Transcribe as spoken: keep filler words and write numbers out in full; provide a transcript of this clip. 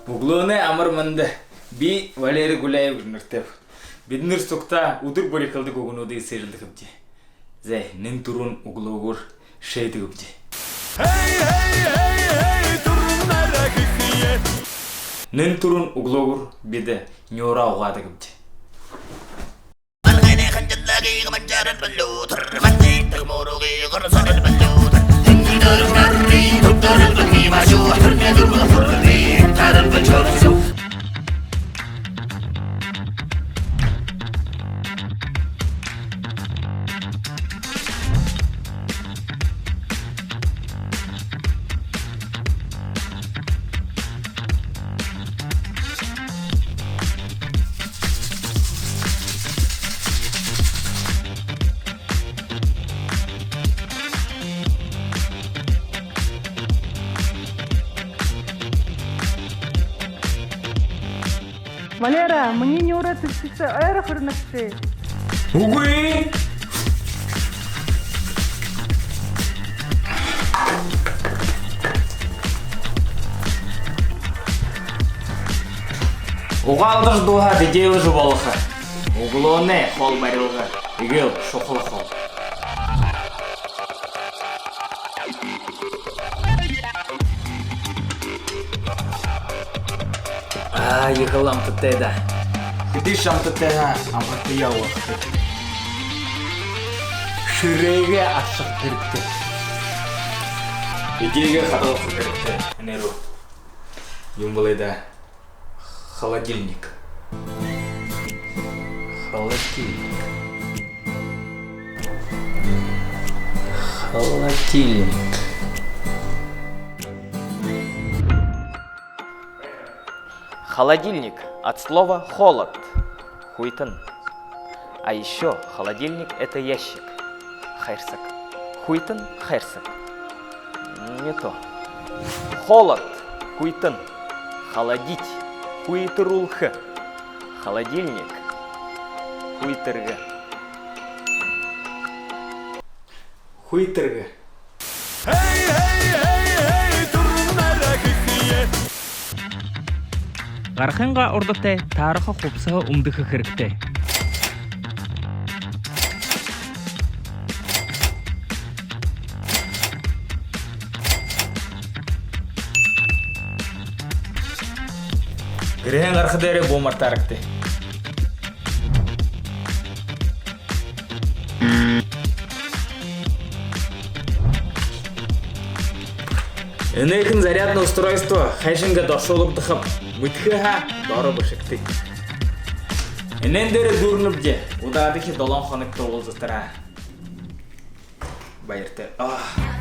Үглөөнэй амар мэндэ! Би Валерий Гуляев гэжэ нэрэтэйб. Бидэнэр сугтаа үдэр бүри хэлэдэг үгэнүүдые сээрэлдэхэбди. Зай, нэн түрүүн үглөөгүүр шэйдэгбди. Хэй, хэй, хэй, хэй, түрүүн арай хэхые. Нэн түрүүн үглөөгүүр бидэ нюураа угаадаг гээбди. Валера, минии нюураа тэбшэшэ, ойро хүрэнэгты. Үгы. Угаалдажа дууһаа, эдеэлжэ болохо. Үглөөнэй хоол барилга эгээл шухала хоол. Аа, ехэл амтатай даа. Хэдышье амтатай һаа, амтатаяа болохо. Шэрээгээ аршаха хэрэгтэй. Эдеэгээ хадагалха хэрэгтэй. Энээрээ. Юун бэлэй даа? Холодильник. Холодильник. Холодильник. Холодильник от слова холод. Хүйтэн. А ещё холодильник — это ящик. Хайрсаг. Хүйтэн хайрсаг. Не то. Холод. Хүйтэн. Холодить. Хүйтэрүүлхэ. Холодильник. Хүйтэргэ. Хүйтэргэ. Хэй, хэй, хэй, хэй, түрүүн арай хэхые. Гарахынгаа урда тээ таараха хубсаһа үмдэхэ хэрэгтэй. Гэрһээнь гараха дээрээ буу мартаарагты. Энэхэн зарядное устройство хайшан гээд оршуулагдахаб мэдэхэ һаа, доро бэшэгты. Энээн дээрэ дүүрэнэбди. Удаадахи долоон хоногто уулзатараа. Баяртай. Аа.